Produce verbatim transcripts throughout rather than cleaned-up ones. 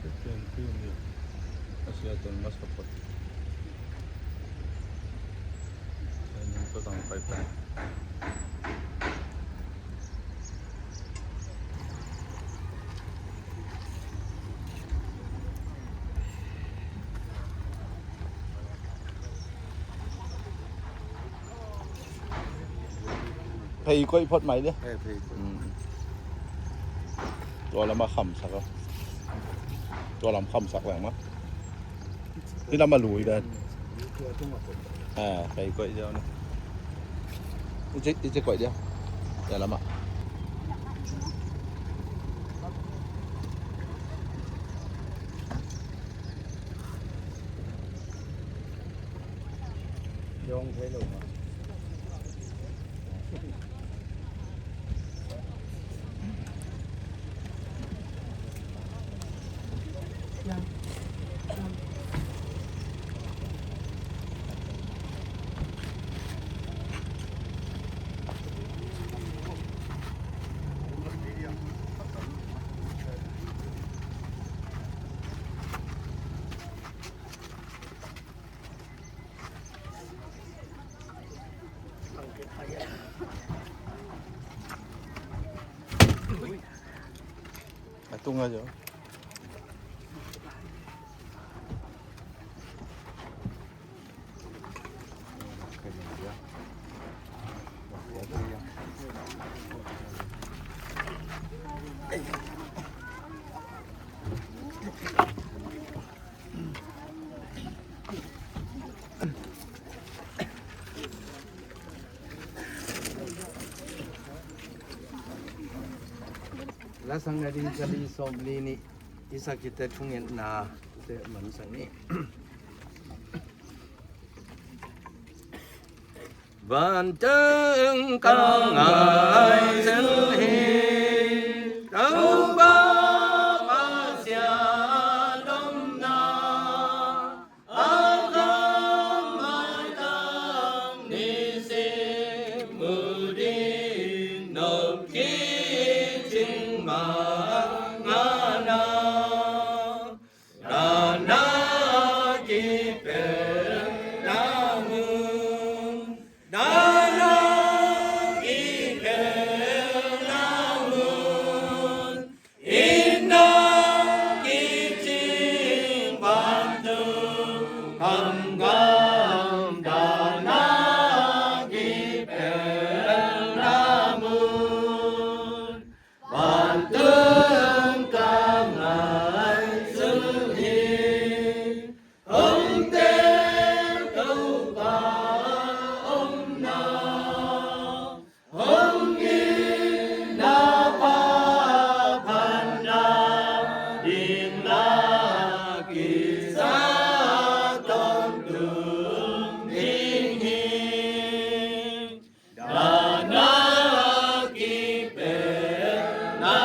Ken pi ni. Asia teng masa pot. Ken pi tang pai pai. Phei koih phot mai dia. Eh, phei koih. Mm. Tua lama khamsak a. Tua lam khamsak leng ma. Hi lama lui dan. Ah, phei koih dia na. Ichi, ichi koih dia. Tua lama. Dong thei lo ma. A tung a jo. Lasang na ding kali sawmli nih, Isakite thungetna te mansak ni. Vantung ka ngaihsun hi, Topa Pasian omna, a gam mailam nisim mu ding, nop kicing mah ngana. Dana kipelna mun, dana kipelna mun, inn a kicing vantung kamgam, dana kipelna mun. Vantung ka ngaihsun hi, hong teel Topa omna, hong itna, phatna, dikna kisa tawntung ding hi. Dana kipelna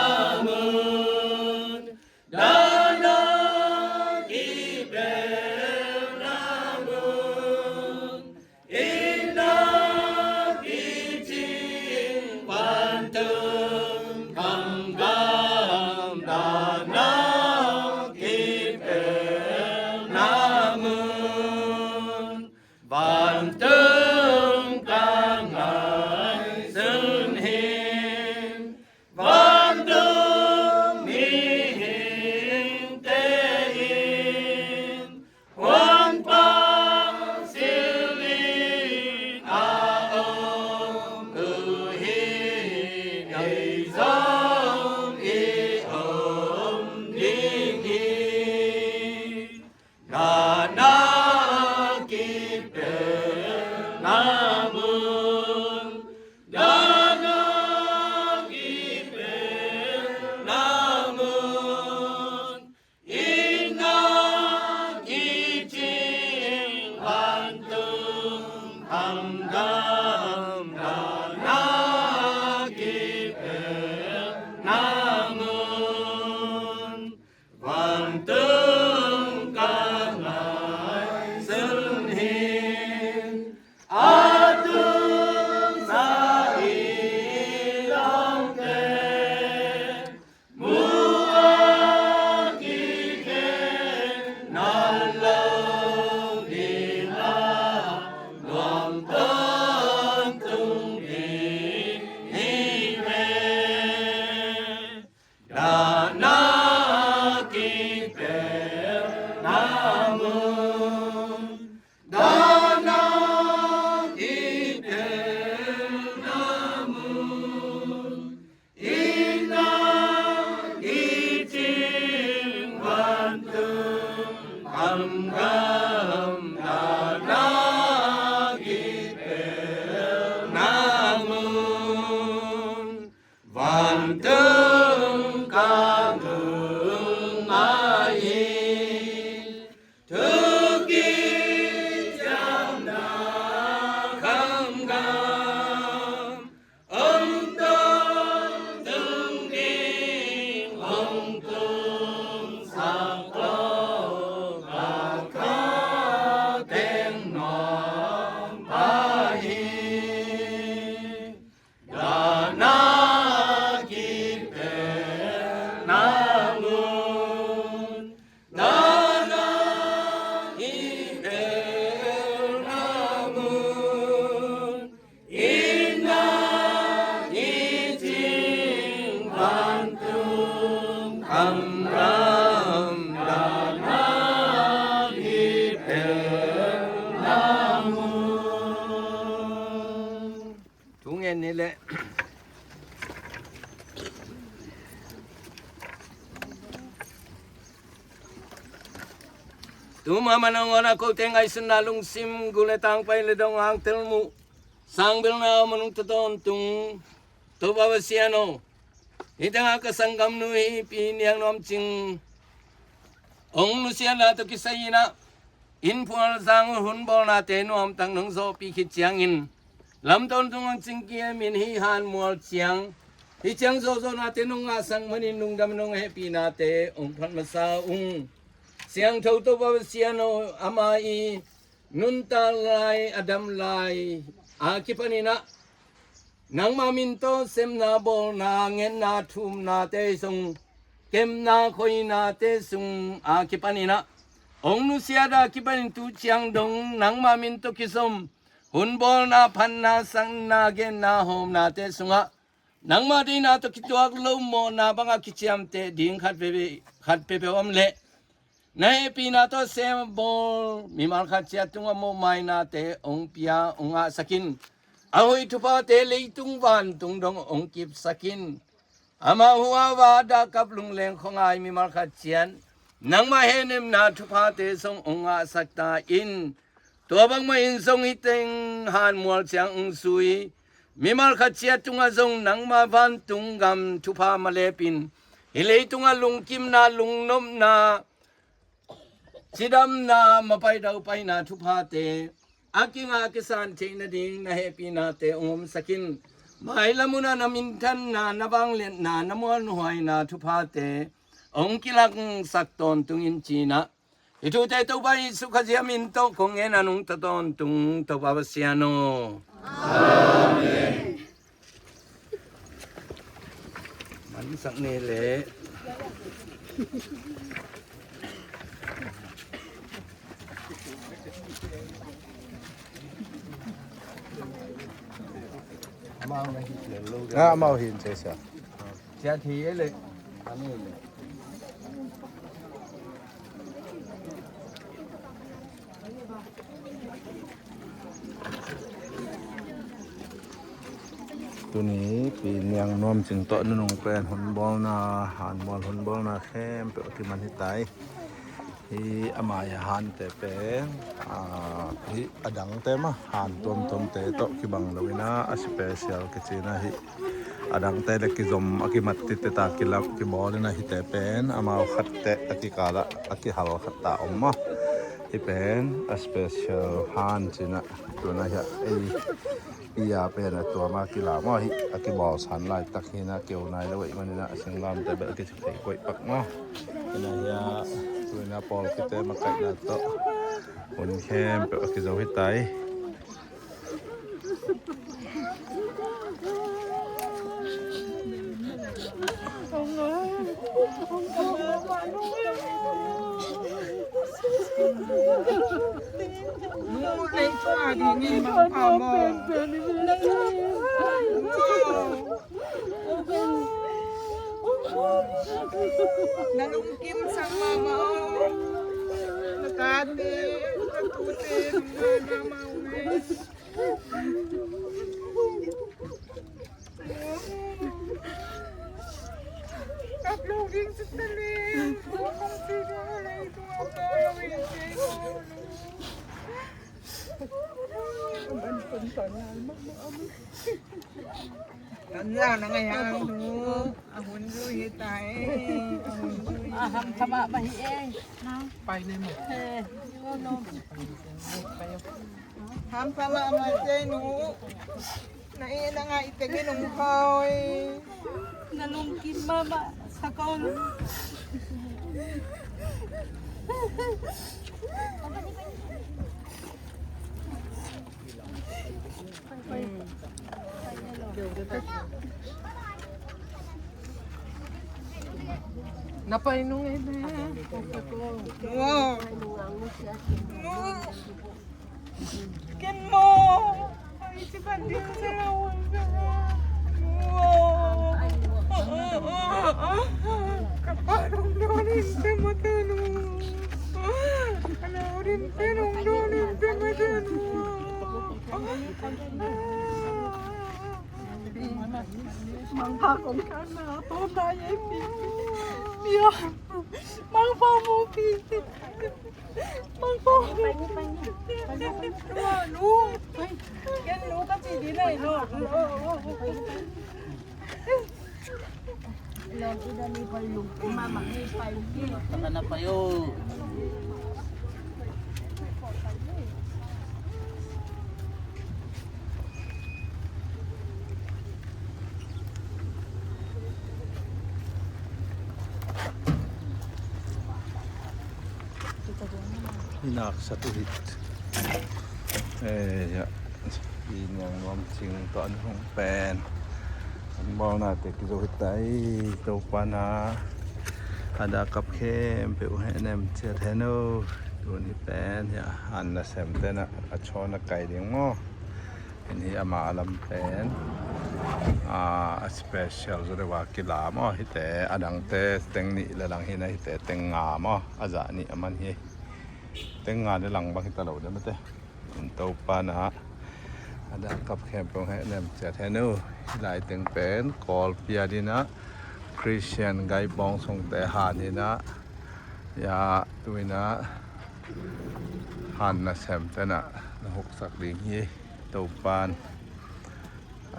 na mun, dana i pel na mun, inn na i cing vantung kamram, dana i pel na mun. Thu ngen ni leh. Tuma manang ona kote ngaihsutna lungsim, gul le tangpai le dong angtel muh, sangbelna manung tawh tawntung Topa Pasian aw, hih tengah ka sanggamnu hi Pi Niang Nuam Cing hong nusiatna tawh kisai in ah, innphual sang hun bawlnate nuamtak nong zawhpih khit ciangin, lam tawntung hong cingkiam in hih hanmual ciang, hih ciang zawhzawhnate nong ngahsak manin lungdam, nong hehpihnate hong phat masa ung. Siangtho Topa Pasian aw, ama i nuntak lai, a dam lai a kipan in ah, nangma min tawh sepna, bawlna, ngetna, thumnate sung, kepna, khoinate sung a kipan in ah, hong nusiat a kipan in tu ciang dong nangma min tawh kizom hun bawlna, phatna, sakna, genna, hawmnate sungah nangma deihna tawh kituak lo mawhna bangah kiciamteh ding khat peuhpeuh, khat peuhpeuh om leh, na hehpihna tawh sem bawl mimal khat ciat tungah mawhmainate hong pia, hong ngahsak in. A hoih thuphate leitung vantung dong hong kipsak in. Amau huhau a dahkap lungleng khuangai mimal khat ciat nangma hehnepna thuphate zong hong ngahsak ta in. Tua bangmah in zong hih teng hanmual ciang hong zui mimal khat ciat tungah zong nangma vantung gam thupha malepin, hih leitungah lungkimna, lungnopna, cidamna, mapai daupaina thuphate a kingah kisan theih nading na hehpihnate hong omsak in. Mailam hunah na minthanna, na vangliatna, na muanhuaina thuphate hong kilaksak tawntung in ci-in ah, hih thute Topa Jesuh Khazih min tawh kong ngen a, nong tawh tawntung Topa Pasian aw. Amen. Mansak ni leh. Amau na hih leh lo. Ah, amau hin cia sia. Cia thi e leh. Ani leh. Tuni Pi Niang Nuam Cing tawh nunung pen hun bawlna, hanmual hun bawlna khempeuh a kiman hi tai. Hi ama i hante pen, ah, hi a dangte mah han tuamtuamte tawh kibang lo in ah, a special kici in ah hi. A dangte le kizom a kimat tite ta kilak kibawl in ah, hite pen amau khatte a kikalah a kihal khat ta om maw. Hi pen a special han ci in ah, tu in ah hi a ei pi a pen a tuam a kila maw, hi a kibawl san laitak hi in ah, keu nai lo ahih manin ah singlamteh bel a kici thei koih pak maw. Hi in ah hi a, tu in ah pawlkhitte makaihna tawh hun khempeuh a kizo hi tai. Na lungkim sak mahmah aw. Na tate, na tute, nungak mahmah uh. Kap lo ding suk ta leng. Kong si ding a lei tung a kap lo ding suk ta leng. Tan la na ngai hang nu. A hun zui hi ta e. A hun zui. A ham kha mah mah hi e. Pai ne mo. E, no, no. Ham kha mah mah te nu. Na e na ngai te ke nung khoi. Na lungkim mahmah sa kong. Na pai nung ei ne. Wow. Ken mo. Ai, si Pandit sa lawan sa. Wow. Kapanong donin sa mata no. Ano rin penong donin sa mata no. Mang Pau kong kan na to na ye pi. Pia. Mang Pau mo pi. Mang Pau. Lu. Ken lu ka ci di nai lo. Lom ida ni pai lu. Mama ni pai lu. Taka na payo. Hi nak sat uh hi. Eh, ya. Hi nuam nuam cing tawh an hong pen. An bawlnate kizo hi ta ei, Topa na. A dah kap khempeuh hehnem ciat hen o. Tun hi pen, ya, han nasem te na a chawn a kai ding maw. Hih hi ama lam pen, ah, a special zaw deuh a kila maw. Hihte a dangte teng nih le lang hi na, hihte teng nga maw. A zah nih a man hi. Teng nga le lang bang hi ta lo deuh mate. Topa na a dah kap khempeuh hehnem ciat hen o. Hih lai teng pen Kawlpi a ding a Christian gaibawng sungte han hi na. Ya, tu in a han nasem te na na huksak ding hi. Topan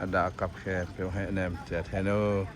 a dah kap khempeuh hehnem ciat hen o.